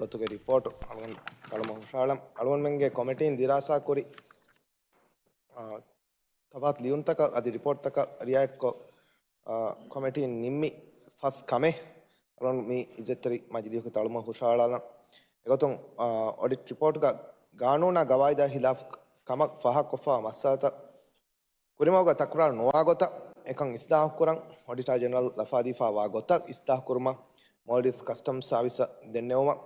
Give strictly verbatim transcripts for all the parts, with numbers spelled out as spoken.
ގޮތުގެ ރިޕޯޓު އަޅުގަނޑު ތަޅުމަށް ހުށަހަޅަން. އަޅުގަނޑުމެންގެ ކޮމިޓީން ދިރާސާކުރި، އާ، ތަފާތު ލިޔުންތަކަށް އަދި ރިޕޯޓްތަކަށް ރިއާޔަތްކޮށް، އާ، ކޮމިޓީން ނިންމި ފަސް ކަމެއް އަޅުގަނޑު މި އިއްޒަތްތެރި މަޖިލީހުގެ ތަޅުމަށް ހުށަހަޅާލަން. އެގޮތުން، އާ، އޮޑިޓް ރިޕޯޓްގަ ގާނޫނާ ގަވާއިދާ ހިލާފު ކަމަށް ފާހަގަކޮށްފައިވާ މައްސަލަތައް ކުރިމަގުގަ ތަކުރާރު ނުވާ ގޮތަށް އެކަން އިސްލާހުކުރަން، އޮޑިޓާ ޖެނެރަލް ލަފާދީފައިވާ ގޮތަށް އިސްލާހުކުރުމަށް މޯލްޑިވްސް ކަސްޓަމްސް ސާވިސަށް ދެންނެވުމަށް.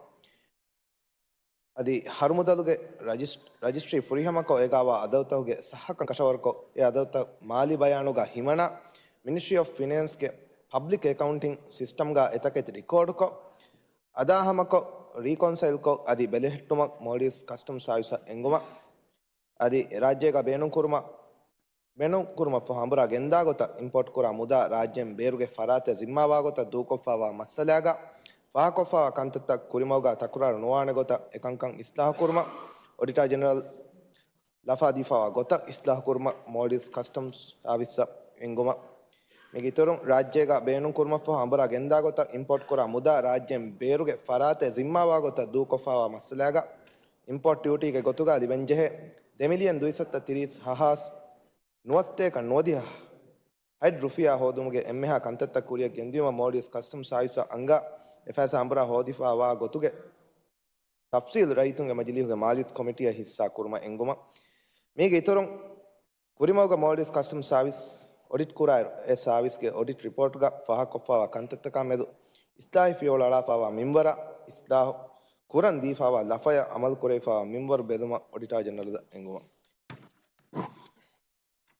އަދި ހަރުމުދަލުގެ ރަޖިސް-، ރަޖިސްޓްރީ ފުރިހަމަކޮށް އޭގާވާ އަދަދުތަކުގެ ސައްހަކަން ކަށަވަރުކޮށް، އެ އަދަދުތައް މާލީ ބަޔާނުގަ ހިމަނާ، މިނިސްޓްރީ އޮފް ފިނޭންސްގެ ޕަބްލިކް އެކައުންޓިން ސިސްޓަމްގަ އެތަކެތި ރިކޯޑުކޮށް، އަދާހަމަކޮށް، ރީކޮންސައިލްކޮށް، އަދި ބެލެހެއްޓުމަށް މޯލްޑިވްސް ކަސްޓަމްސް ސާވިސަށް އެންގުމަށް. އަދި ރާއްޖޭގަ ބޭނުންކުރުމަށް، ބޭނުންކުރުމަށްފަހު އަނބުރާ ގެންދާ ގޮތަށް އިމްޕޯޓްކުރާ މުދާ ރާއްޖޭން ބޭރުގެ ފަރާތެއް ޒިންމާވާ ގޮތަށް ދޫކޮށްފައިވާ މައްސަލާގަ ފާހަގަކޮށްފައިވާ ކަންތައްތައް ކުރިމަގުގަ ތަކުރާރު ނުވާނެ ގޮތަށް އެކަންކަން އިސްލާހުކުރުމަށް، އޮޑިޓާ ޖެނެރަލް ލަފާދީފައިވާ ގޮތަށް އިސްލާހުކުރުމަށް މޯލްޑިވްސް ކަސްޓަމްސް ސާވިސަށް އެންގުމަށް. މީގެއިތުރުން، ރާއްޖޭގަ ބޭނުންކުރުމަށްފަހު އަނބުރާ ގެންދާ ގޮތަށް އިމްޕޯޓްކުރާ މުދާ ރާއްޖޭން ބޭރުގެ ފަރާތެއް ޒިންމާވާ ގޮތަށް ދޫކޮށްފައިވާ މައްސަލާގަ އިމްޕޯޓް ޑިއުޓީގެ ގޮތުގަ ލިބެންޖެހޭ ދެ މިލިއަން ދުއިސައްތަ ތިރީސް ހަހާސް ނުވަސަތޭކަ ނުވަދިހަ ހަތް ރުފިޔާ ހޯދުމުގެ އެންމެހާ ކަންތައްތައް ކުރިއަށް ގެންދިޔުމަށް މޯލްޑިވްސް ކަސްޓަމްސް ސާވިސަށް އަންގާ އެ ފައިސާ އަނބުރާ ހޯދިފައިވާ ގޮތުގެ ތަފްސީލް ރައްޔިތުންގެ މަޖިލީހުގެ މާލިޔަތު ކޮމިޓީއަށް ހިއްސާ ކުރުމަށް އެންގުމަށް. މީގެ އިތުރުން، ކުރިމަގުގަ މޯލްޑިވްސް ކަސްޓަމްސް ސާވިސް އޮޑިޓް ކުރާއިރު، އެ ސާވިސްގެ އޮޑިޓް ރިޕޯޓްގަ ފާހަގަކޮށްފައިވާ ކަންތައްތަކާ މެދު އިސްލާހި ފިޔަވަޅު އަޅާފައިވާ މިންވަރާ، އިސްލާހު ކުރަން ދީފައިވާ ލަފަޔަށް އަމަލު ކުރެވިފައިވާ މިންވަރު ބެލުމަށް އޮޑިޓާ ޖެނެރަލަށް އެންގުމަށް.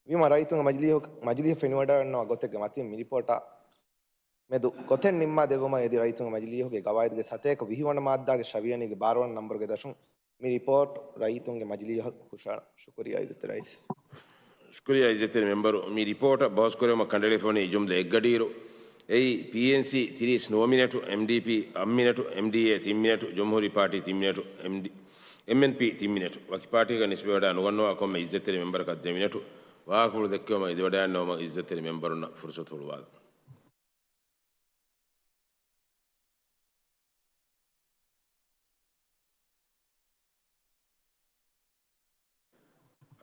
ވީމާ ރައްޔިތުންގެ މަޖިލީހު، މަޖިލީހަށް ފެނިވަޑައިގަންނަވާ ގޮތެއްގެ މަތިން މި ރިޕޯޓާ މެދު ގޮތެއް ނިންމާ ދެއްވުމަށް އެދި ރައްޔިތުންގެ މަޖިލީހުގެ ގަވާއިދުގެ ސަތޭކަ ވިހި ވަނަ މާއްދާގެ ޝަވިޔަނީގެ ބާރަ ވަނަ ނަންބަރުގެ ދަށުން މި ރިޕޯޓް ރައްޔިތުންގެ މަޖިލީހަށް ހުށަހަޅަން. ޝުކުރިއްޔާ އިއްޒަތްތެރި ރައީސް. ޝުކުރިއްޔާ އިއްޒަތްތެރި މެމްބަރު. މި ރިޕޯޓަށް ބަހުސް ކުރެވުމަށް ކަނޑައެޅިފަ ވަނީ ޖުމްލަ އެއްގަޑިއިރު. އެއީ، ޕީއެންސީ ތިރީސް ނުވަ މިނެޓު، އެމްޑީޕީ އަށް މިނެޓު، އެމްޑީއޭ ތިން މިނެޓު، ޖުމްހޫރީ ޕާޓީ ތިން މިނެޓު، އެމްޑީ، އެމްއެންޕީ ތިން މިނެޓު. ވަކި ޕާޓީގަ ނިސްބަތްވެވަޑައި ނުގަންނަވާ ކޮންމެ އިއްޒަތްތެރި މެމްބަރަކަށް ދެ މިނެޓު. ވާހަކަފުޅު ދެއްކެވުމަށް އެދިވަޑައިގަންނަވުމަށް އިއްޒަތްތެރި މެމްބަރުންނަށް ފުރުސަތު ހުޅުވާލަން.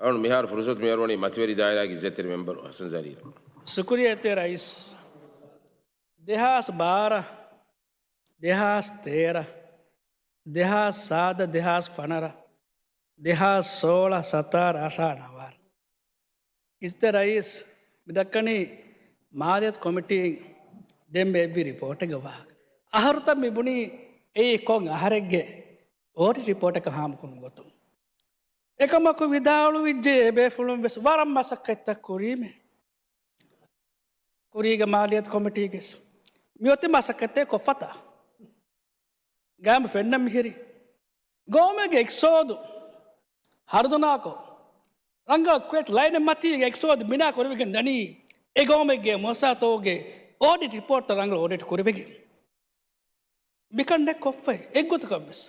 އަޅުން މިހާރު ފުރުސަތު މިހާރު ވަނީ މަތިވެރި ދާއިރާގެ އިއްޒަތްތެރި މެމްބަރު ހަސަން ޒަރީނަށް. ޝުކުރިއްޔާ އިއްޒަތްތެރި ރައީސް. ދެހާސް ބާރަ، ދެހާސް ތޭރަ، ދެހާސް ސާދަ، ދެހާސް ފަނަރަ، ދެހާސް ސޯޅަ، ސަތާރަ، އަށާރަ، ނަވާރަ. އިއްޒަތްތެރި ރައީސް، މި ދައްކަނީ މާލިޔަތު ކޮމިޓީން ދެންމެ އެއްވި ރިޕޯޓެއްގެ ވާހަކަ. އަހަރުތައް މި ބުނީ އެއީ ކޮން އަހަރެއްގެ އޯޑިޓް ރިޕޯޓަކަށް ހާމަކުރުމުގެ ގޮތުން. އެކަމަކު ވިދާޅުވިއްޖެ އެބޭފުޅުން ވެސް ވަރަށް މަސައްކަތްތައް ކުރީމޭ. ކުރީގެ މާލިޔަތު ކޮމިޓީގެ މިއޮތީ މަސައްކަތްތައް ކޮށްފަތާ. ގާމް ފެންނަން މިހިރި. ގައުމެއްގެ އިޤްތިޞާދު ހަރުދަނާކޮށް، ރަނގަޅު ކްރެޑިޓް ލައިނެއް މަތީގެ އިޤްތިޞާދު ބިނާ ކުރެވިގެން ދަނީ، އެ ގައުމެއްގެ މުއައްސަސާތަކުގެ އޯޑިޓް ރިޕޯޓްތައް ރަނގަޅު އޯޑިޓް ކުރެވިގެން. މިކަންނެއް ކޮށްފައި އެއްގޮތަކަށްވެސް.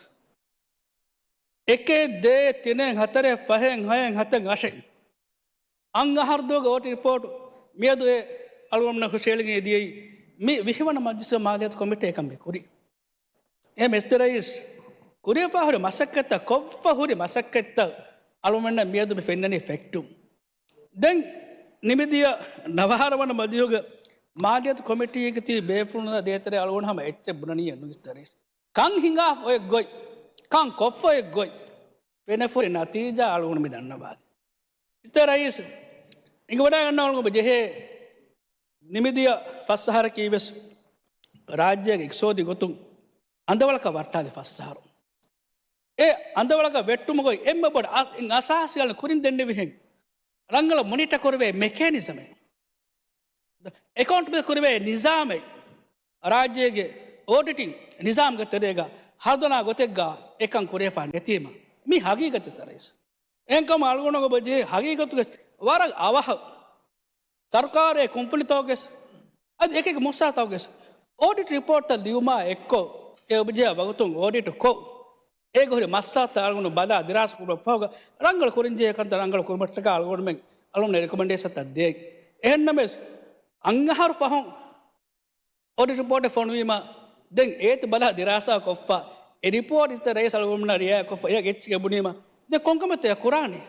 އެކެއް، ދޭއް، ތިނެއް، ހަތަރެއް، ފަހެއް، ހައެއް، ހަތެއް، އަށެއް. އަށް އަހަރު ދުވަހުގެ އޯޑިޓް ރިޕޯޓު މިއަދު އެ އަޅުގަނޑުމެންނަށް ހުށަހެޅިގެން އެދިޔައީ. މި ވިހި ވަނަ މަޖިލިސްގެ މާލިޔަތު ކޮމިޓީ އެކަން މި ކުރީ. އެހެން އިއްޒަތްތެރި ރައީސް، ކުރިއަށް ފަހުރި މަސައްކަތްތައް، ކޮށްފަ ހުރި މަސައްކަތްތައް އަޅުގަނޑަށް މިއަދު މި ފެންނަނީ ފެކްޓު. ދެން ނިމިދިޔަ ނަވާރަ ވަނަ މަޖިލީހުގެ މާލިޔަތު ކޮމިޓީގެ ތިބި ބޭފުޅުންނާ ދޭތެރޭ އަޅުގަނޑު ހަމަ އެއްޗެއް ބުނަނީ ނުވިސްތަރީސް. ކަން ހިނގާފަ އޮތް ގޮތް، ކަން ކޮށްފަ އޮތް ގޮތް، ފެނެފަ ހުރި ނަތީޖާ އަޅުގަނޑު މި ދަންނަވާލީ. އިއްޒަތްތެރި ރައީސް، އެނގިވަޑައިގަންނަވަން އެބަ ޖެހޭ ނިމިދިޔަ ފަސް އަހަރަކީ ވެސް ރާއްޖޭގެ އިޤްތިޞާދީ ގޮތުން އަނދަވަޅަކަށް ވައްޓާލި ފަސް އަހަރު. އެ އަނދަވަޅަކަށް ވެއްޓުމުގައި އެންމެ ބޮޑު އަ-، އިން އަސާސީ އަޅު ކުރިން ދެންނެވިހެން ރަނގަޅަށް މޮނިޓަ ކުރެވޭ މެކޭނިޒަމެއް، އެކައުންޓް ކުރެވޭ ނިޒާމެއް، ރާއްޖޭގެ އޯޑިޓިން ނިޒާމްގެ ތެރޭގަ ހަރުދަނާ ގޮތެއްގަ އެކަން ކުރެވިފަ ނެތީމަ، މީ ހަގީގަތެއް ތަރައިސް. އެހެންކަމުން އަޅުގަނޑު އެބަ ޖެހޭ ހަގީގަތުގެ ވަރަށް އަވަހަށް ސަރުކާރެއް ކުންފުނިތަކުގެ އަދި އެކެއް މުއައްސަސާތަކުގެ އޯޑިޓް ރިޕޯޓްތައް ލިޔުމާ އެއްކޮށް، އެ އެބަޖެހޭ ވަގުތުން އޯޑިޓް ކޮށް، އޭގަ ހުރި މައްސަލަތައް އަޅުގަނޑު ބަލާ ދިރާސާ ކުރުމަށް ފަހުގަ ރަނގަޅު ކުރަންޖެހޭ ކަންތައް ރަނގަޅު ކުރުމަށްޓަކާ އަޅުގަނޑުމެން އަޅުގަނޑު ރެކޮމެންޑޭޝަންތައް ދޭ. އެހެންނަމަވެސް، އަށް އަހަރު ފަހުން އޮޑިޓް ރިޕޯޓެއް ފޮނުވީމަ، ދެން އޭތި ބަލާ ދިރާސާ ކޮށްފަ، އެ ރިޕޯޓް އިއްޒަތްތެރި ރައީސް އަޅުގަނޑުމެންނާ ރިއާޔަތްކޮށްފަ އެއަށް އެއްޗެއް ބުނީމަ، ދެން ކޮންކަމެއްތޯ އެ ކުރާނީ؟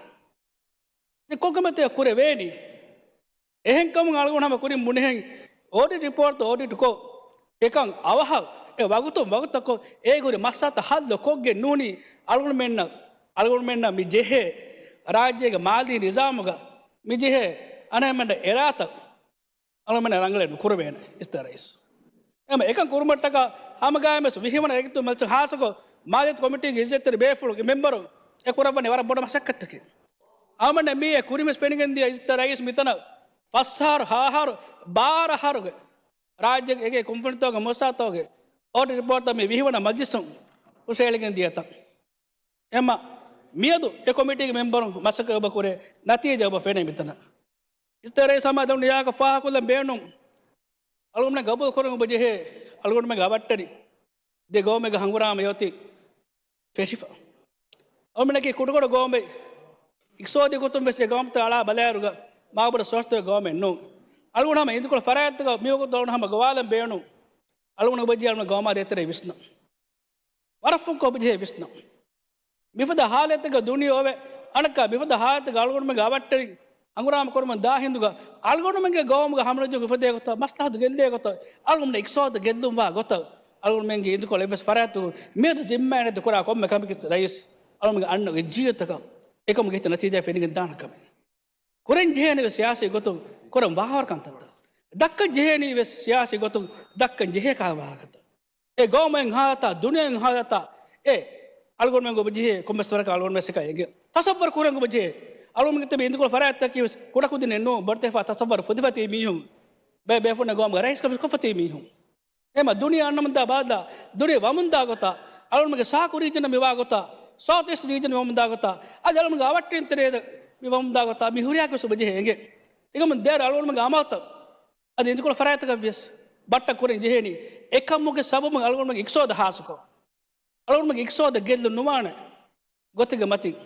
ދެން ކޮންކަމެއްތޯ އެ ކުރެވޭނީ؟ އެހެންކަމުން އަޅުގަނޑު ހަމަ ކުރިން ބުނިހެން، އޯޑިޓް ރިޕޯޓްތައް އޯޑިޓްކޮށް، އެކަން އަވަހަށް އެ ވަގުތުން ވަގުތަކޮށް އޭގެ ހުރި މައްސަލަތައް ހައްލު ކޮށްގެން ނޫނީ އަޅުގަނޑުމެންނަށް، އަޅުގަނޑުމެންނަށް މި ޖެހޭ ރާއްޖޭގެ މާލީ ނިޒާމުގަ މި ޖެހޭ އަނެއްމެންނަށް އެރާތައް އަޅުމެން ރަނގަޅަށް ނުކުރެވޭނެ އިއްޒަތްތެރި ރައީސް. އެހެން އެކަން ކުރުމަށްޓަކާ ހަމަގައިމުވެސް ވިހިވަނަ ރައްޔިތުން މަޖިލިސް ހާއްސަކޮށް މާލިޔަތު ކޮމިޓީގެ އިއްޒަތްތެރި ބޭފުޅުންގެ މެމްބަރުން އެ ކުރައްވަނީ ވަރަށް ބޮޑު މަސައްކަތްތަކެއް. އަޅުމެންނަށް މިއީ ކުރިންވެސް ފެނިގެންދިޔަ އިއްޒަތްތެރި ރައީސް މިތަނަށް ފަސް އަހަރު، ހަ އަހަރު، ބާރަ އަހަރުގެ ރާއްޖޭގެ އެގޭ ކުންފުނިތަކުގެ މުއައްސަސާތަކުގެ އޯޑިޓް ރިޕޯޓްތައް މި ވިހިވަނަ މަޖިލިސުން ހުށަހެޅިގެން ދިޔަތަން. އެމަ މިއަދު އެ ކޮމިޓީގެ މެމްބަރުން މަސައްކަތް އެބަ ކުރޭ ނަތީޖާ އެބަ ފެނޭ މިތަނަށް. އިއްޒަތްތެރި ރައީސް ހަމަ ދެން ނިޔާކަށް ފާހަގަކޮށްލަން ބޭނުން. އަޅުގަނޑުމެން ގަބޫލު ކުރަން އެބަ ޖެހޭ އަޅުގަނޑުމެންގެ އަވަށްޓެރި ދެ ގައުމެއްގެ ހަނގުރާމަ އެއޮތީ ފެށިފަ. އަޅުމެންނަކީ ކުޑަކުޑަ ގައުމެއް. އިޤްތިޞާދީ ގޮތުން ވެސް އެ ގައުމުތައް އަޅާ ބަލާއިރުގަ މާބޮޑަށް ސޮސްތޮވެ ގައުމެއް ނޫން. އަޅުގަނޑު ހަމަ އިނދުކޮޅު ފަރާތްތަކަށް މިވަގުތު އަޅުގަނޑު ހަމަ ގޮވާލަން ބޭނުން. އަޅުގަނޑު އެބަޖެހޭ އަޅުގަނޑު ގައުމާ ދޭތެރޭ ވިސްނަން. ވަރަށް ފުންކޮށް އެބަޖެހޭ ވިސްނަން. މިފަދަ ހާލަތެއްގަ ދުނިޔެ އޮވެ، އަނެއްކާ މިފަދަ ހާލަތެއްގަ އަޅުގަނޑުމެންގެ އަވަށްޓެރި ހަނގުރާމަ ކުރަމުން ދާ ހިނދުގަ، އަޅުގަނޑުމެންގެ ގައުމުގެ ހަމަނުޖަމުން އުފެދޭ ގޮތަށް، މަސްލަހަތު ގެއްލޭ ގޮތަށް، އަޅުގަނޑުމެން އިޤްތިޞާދު ގެއްލުންވާ ގޮތަށް، އަޅުގަނޑުމެންގެ އިނދުކޮޅު އެއްވެސް ފަރާތަކުން މިއަދު ޒިންމާއެއް ނެތި ކުރާ ކޮންމެ ކަމަކީ ރައީސް އަޅުގަނޑުމެންގެ އަންނަ އެއް ޖީލުތަކަށް އެކަމުގެ ހިތަށް ނަތީޖާ ފެނިގެން ދާނެ ކަމެއް. ކުރަން ޖެހޭނެ ވެސް ސިޔާސީ ގޮތުން ކުރަން ވާވަރަ ކަންތައްތައް. ދައްކަން ޖެހޭނީ ވެސް ސިޔާސީ ގޮތުން ދައްކަން ޖެހޭ ކަހަލަ ވާހަކަތައް. އެ ގައުމެއް ހާލަތާ، ދުނިޔެއް ހާލަތާ، އެ އަޅުގަނޑުމެން އެބަ ޖެހޭ ކޮންމެސް ވަރަކަށް އަޅުގަނޑުމެން ސިކަ އެނގޭ. ތަޞައްވަރު ކުރަން އެބަ ޖެހޭ. އަޅުގަނޑުމެން ތިބި އިނދުކޮޅު ފަރާތްތަކީ ވެސް ކުޑަކުދިންނެއް ނޫން، ބޮޑުތެފާ ތަޞައްވަރު ފުދިފަތި މީހުން. ބޭ ބޭފުޅުންނަށް ގައުމުގެ ރައީސްކަން ވެސް ކޮށްފަތި މީހުން. އެމަ ދުނިޔެ އަންނަމުންދާ ބާދާ، ދުނިޔެ ވަމުންދާ ގޮތާ، އަޅުގަނޑުމެންގެ ސާކު ރީޖަނަށް މިވާ ގޮތާ، ސައުތް އީސްޓް ރީޖަނަށް މިވަމުންދާ ގޮތާ، އަދި އަޅުގަނޑުމެންގެ އަވަށްޓެރިން ތެރޭ މިވަމުންދާ ގޮތާ، މި ހުރިހާ ކަމެއް އެބަ ޖެހޭ އެނގޭ. އެކަމުން ދޭރަ އަޅުގަނޑުމެންގެ އަމާލުތައް އަދި އިނދުކޮޅު ފަރާތްތަކަށް ވިޔަސް ބައްޓަ ކުރަން ޖެހޭނީ. އެކަމުގެ ސަބަބުން އަޅުގަނޑުމެންގެ އިޤްތިޞާދަށް ހާއްސަކޮށް، އަޅުގަނޑުމެންގެ އިޤްތިޞާދަށް ގެއްލުން ނުވާނެ ގޮތެއްގެ މަތިން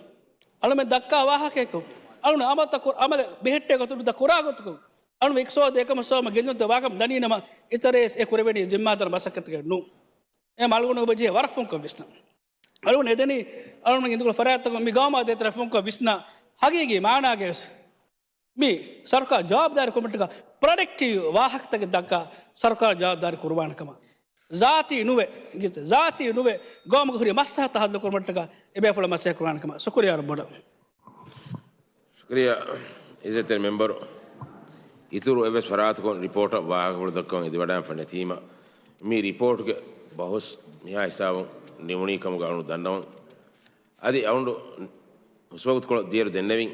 އަޅުމެން ދައްކާ ވާހަކަޔަކު، އަޅުގަނޑު އަމަލުތައް ކުރ-، އަމަލެއް ބެހެއްޓޭ ގޮތުން ނުދާ ކުރާ ގޮތަކު، އަޅުގަނޑު އިޤްތިޞާދު އެކަމަށް ސަބަބަށް ގެއްލުންތައް ވާކަމަށް ދަނީ ނަމަ، އިއްޒަތްތެރި ރައީސް އެ ކުރެވެނީ ޒިންމާދާރު މަސައްކަތެއް ނޫން. އެހެން އަޅުގަނޑު އެބަ ޖެހޭ ވަރަށް ފުންކޮށް ވިސްނަން. އަޅުގަނޑު އެދެނީ، އަޅުގަނޑު އިނދުކޮޅު ފަރާތްތަކުން މި ގައުމާ ދޭތެރޭ ފުންކޮށް ވިސްނާ، ހަގީގީ މާނާގައި ވެސް މި ސަރުކާރު ޖަވާބުދާރީ ކުރުމަށްޓަކާ ޕްރޮޑަކްޓިވް ވާހަކަތަކެއް ދައްކާ ސަރުކާރު ޖަވާބުދާރީ ކުރުވާނެ ކަމަށް. ޒާތީ ނުވެ، ޒާތީ ނުވެ، ގައުމުގެ ހުރި މަސްލަހަތަށް ހައްލު ކުރުމަށްޓަކާ އެބޭފުޅުން މަސައްކަތް ކުރާނެ ކަމަށް. ޝުކުރިއްޔާ ވަރަށް ބޮޑަށް. ޝުކުރިއްޔާ އިއްޒަތްތެރި މެމްބަރު. އިތުރު އެއްވެސް ފަރާތަކުން ރިޕޯޓަށް ވާހަކަފުޅު ދައްކަން އެދިވަޑައިގެންފަ ނެތީމަ، މި ރިޕޯޓްގެ ބަހުސް މިހާ ހިސާބުން ނިމުނީ ކަމުގަ އަޅުގަނޑު ދަންނަވަން. އަދި އަޅުގަނޑު ހުސްވަގުތުކޮޅަށް ދިޔައިރު ދެންނެވިން،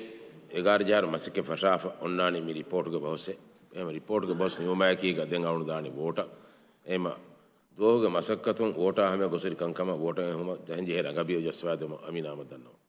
އެގާރަ ޖަހާއިރު މަސައްކަތް ފަށާފަ އޮންނާނީ މި ރިޕޯޓުގެ ބަހުސްއެއް. އެހެން ރިޕޯޓުގެ ބަހުސް ނިމުމާއެކީގަ ދެން އަޅުގަނޑު ދާނީ ވޯޓަށް. އެހެންމަ ދުވަހުގެ މަސައްކަތުން ވޯޓާ ހަމަޔަށް ގޮސްހުރި ކަންކަމަށް ވޯޓަށް އެހުމަށް ދަހެން ޖެހޭ ރަނގަބީ ޖައްސަވާދެމުން އަމީނާ ހަމަ ދަންނަވަން.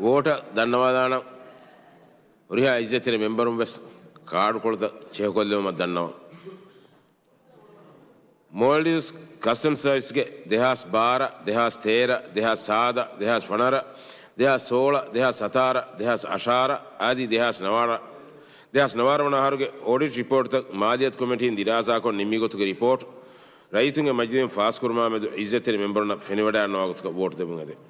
ވޯޓަށް ދަންނަވާލާނަން. ހުރިހާ އިއްޒަތްތެރި މެމްބަރުން ވެސް ކާޑުކޮޅުތައް ޗެކުކޮށްލެވުމަށް ދަންނަވަން. މޯލްޑިވްސް ކަސްޓަމް ސަރވިސްގެ ދެހާސް ބާރަ، ދެހާސް ތޭރަ، ދެހާސް ސާދަ، ދެހާސް ފަނަރަ، ދެހާސް ސޯޅަ، ދެހާސް ސަތާރަ، ދެހާސް އަށާރަ އަދި ދެހާސް ނަވާރަ، ދެހާސް ނަވާރަ ވަނަ އަހަރުގެ އޮޑިޓް ރިޕޯޓްތައް މާލިޔަތު ކޮމިޓީން ދިރާސާކޮށް ނިންމި ގޮތުގެ ރިޕޯޓް ރައްޔިތުންގެ މަޖިލީހުން ފާސްކުރުމާމެދު އިއްޒަތްތެރި މެމްބަރުންނަށް ފެނިވަޑައިގަންނަވާ ގޮތަކަށް ވޯޓް ދެއްވުން އެދެން.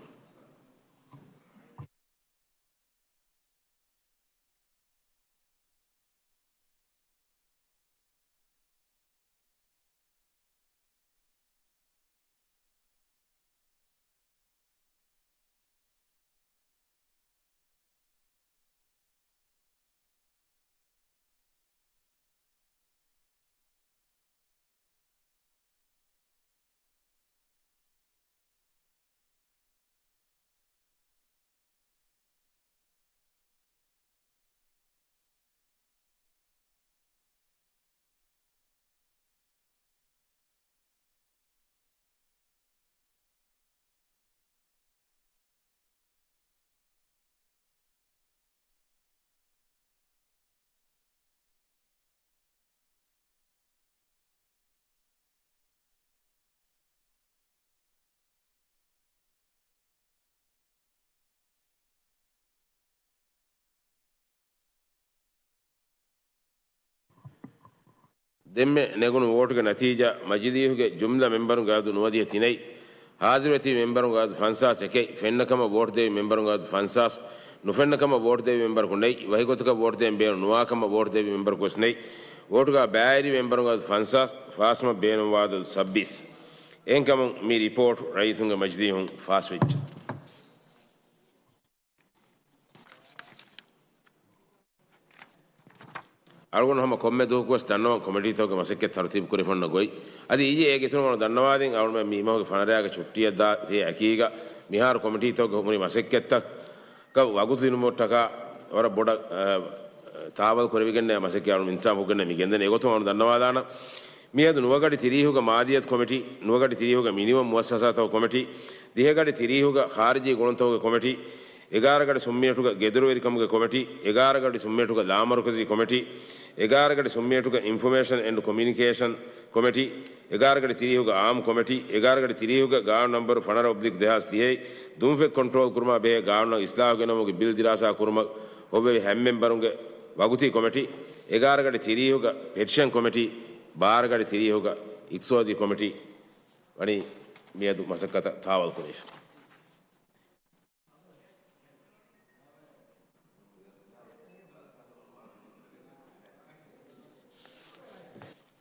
ދެންމެ ނެގުނު ވޯޓުގެ ނަތީޖާ، މަޖިލީހުގެ ޖުމްލަ މެމްބަރުންގެ އަދަދު ނުވަދިހަ ތިނެއް، ހާޒިރުވެތި މެމްބަރުންގެ އަދަދު ފަންސާސް އެކެއް، ފެންނަކަމަށް ވޯޓް ދެއްވި މެމްބަރުންގެ އަދަދު ފަންސާސް، ނުފެންނަކަމަށް ވޯޓް ދެއްވި މެމްބަރަކު ނެތް، ވަހިގޮތަކަށް ވޯޓް ދެއްވި މެމްބަރުން ނުވާކަމަށް ވޯޓް ދެއްވި މެމްބަރަކު ވެސް ނެތް، ވޯޓުގަ ބައިވެރި މެމްބަރުންގެ އަދަދު ފަންސާސް، ފާސްވުމަށް ބޭނުންވާ އަދަދު ސައްބީސް. އެހެންކަމުން މި ރިޕޯޓް ރައްޔިތުންގެ މަޖިލީހުން ފާސްވެއްޖެ. އަޅުގަނޑު ހަމަ ކޮންމެ ދުވަހަކުވެސް ދަންނަވަން ކޮމިޓީތަކުގެ މަސައްކަތް ތަރުތީބު ކުރިފަ އޮންނަ ގޮތް. އަދި އިއްޔެ އޭގެ އިތުރުން އަޅުގަނޑު ދަންނަވާލިން، އަޅުގަނޑު މި މަހުގެ ފަނަރައިގެ ޗުއްޓީއަށް ދާ ތި އެކީގަ މިހާރު ކޮމިޓީތަކުގެ ހުރި މަސައްކަތްތަކަށް ވަގުތު ދިނުމަށްޓަކާ ވަރަށް ބޮޑަށް، އަ، ތާވަލް ކުރެވިގެންނެ މަސައްކަތް އަޅުގަނޑު އިންސާފު ގެންނެ މި ގެންދަނީ. އެގޮތުން އަޅުގަނޑު ދަންނަވާލާނަން. މިއަދު ނުވަގަޑި ތިރީހުގަ މާލިޔަތު ކޮމިޓީ، ނުވަގަޑި ތިރީހުގަ މިނިވަމް މުއައްސަސާތަކުގެ ކޮމިޓީ، ދިހަގަޑި ތިރީހުގަ ޚާރިޖީ ގުޅުންތަކުގެ ކޮމިޓީ، އެގާރަގަޑި ސުންމިނެޓުގަ ގެދޮރުވެރިކަމުގެ ކޮމިޓީ، އެގާރަގަޑި ސުންމިނެޓުގަ ލާމަރުކަޒީ ކޮމިޓީ، އެގާރަގަޑި ސުންމިނެޓުގަ އިންފޮމޭޝަން އެންޑް ކޮމިއުނިކޭޝަން ކޮމިޓީ، އެގާރަގަޑި ތިރީހުގަ އާއްމު ކޮމިޓީ، އެގާރަގަޑި ތިރީހުގަ ގާނޫނު ނަންބަރު ފަނަރަ އޮބްލިކް ދެހާސް ތިހައި ދުންފެތް ކޮންޓްރޯލް ކުރުމާ ބެހޭ ގާނޫނަށް އިސްލާހު ގެނައުމުގެ ބިލް ދިރާސާ ކުރުމަށް ހޮވެވި ހަތް މެމްބަރުންގެ ވަގުތީ ކޮމިޓީ، އެގާރަގަޑި ތިރީހުގަ ޕެޓިޝަން ކޮމިޓީ، ބާރަގަޑި ތިރީހުގަ އިޤްތިޞާދީ ކޮމިޓީ ވަނީ މިއަދު މަސައްކަތަށް ތާވަލް ކުރެވިފަ.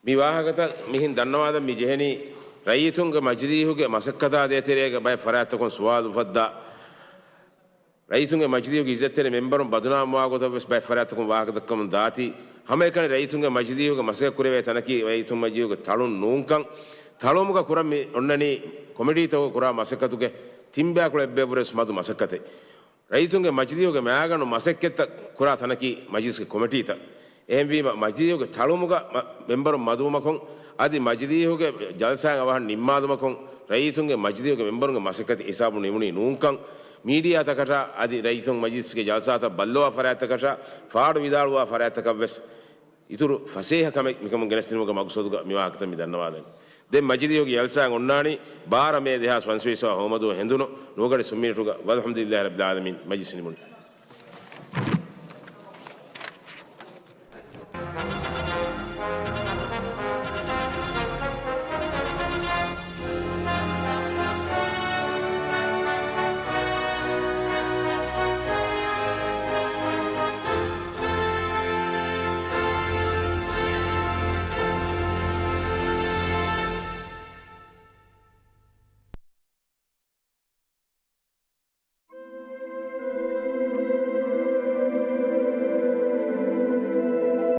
މި ވާހަކަތައް މިހެން ދަންނަވާލަން މި ޖެހެނީ، ރައްޔިތުންގެ މަޖިލީހުގެ މަސައްކަތާ ދޭތެރޭގަ ބައެއް ފަރާތްތަކުން ސުވާލު އުފައްދާ، ރައްޔިތުންގެ މަޖިލީހުގެ އިއްޒަތްތެރި މެމްބަރުން ބަދުނާމްވާ ގޮތަށް ވެސް ބައެއް ފަރާތްތަކުން ވާހަކަ ދައްކަމުން ދާތީ، ހަމައެކަނި ރައްޔިތުންގެ މަޖިލީހުގެ މަސައްކަތް ކުރެވޭ ތަނަކީ ރައްޔިތުން މަޖިލީހުގެ ތަޅުން ނޫންކަން، ތަޅުމުގަ ކުރަން މި އޮންނަނީ ކޮމިޓީތަކުގަ ކުރާ މަސައްކަތުގެ ތިން ބަޔަކު އެއްބަޔަށްވުރެ ވެސް މަދު މަސައްކަތެއް. ރައްޔިތުންގެ މަޖިލީހުގެ މައިގަނޑު މަސައްކަތްތައް ކުރާ ތަނަކީ މަޖިލިސްގެ ކޮމިޓީތައް. އެހެންވީމަ، މަޖިލީހުގެ ތަޅުމުގަ މަ-، މެމްބަރުން މަދުވުމަކުން، އަދި މަޖިލީހުގެ ޖަލްސާއިން އަވަހަށް ނިންމާލުމަކުން، ރައްޔިތުންގެ މަޖިލީހުގެ މެމްބަރުންގެ މަސައްކަތް ހިސާބު ނިމުނީ ނޫންކަން، މީޑިއާތަކަށާ އަދި ރައްޔިތުން މަޖިލިސްގެ ޖަލްސާތައް ބައްލަވާ ފަރާތްތަކަށާ، ފާޑު ވިދާޅުވާ ފަރާތްތަކަށް ވެސް އިތުރު ފަސޭހަ ކަމެއް މިކަމުން ގެނެސްދިނުމުގެ މަގުސޫދުގަ މި ވާހަކަތައް މި ދަންނަވާލަނީ. ދެން މަޖިލީހުގެ ޖަލްސާއިން އޮންނާނީ ބާރަ މޭ ދެހާސް ފަންސަވީސް ހޯމަދުވަހު ހެނދުނު ނުވަގަޑި ސުންމިނެޓުގަ. ވަލްޙަމްދުލިއްލާހި ރައްބިލް ޢާލަމީން. މަޖިލިސް ނިމުނީ.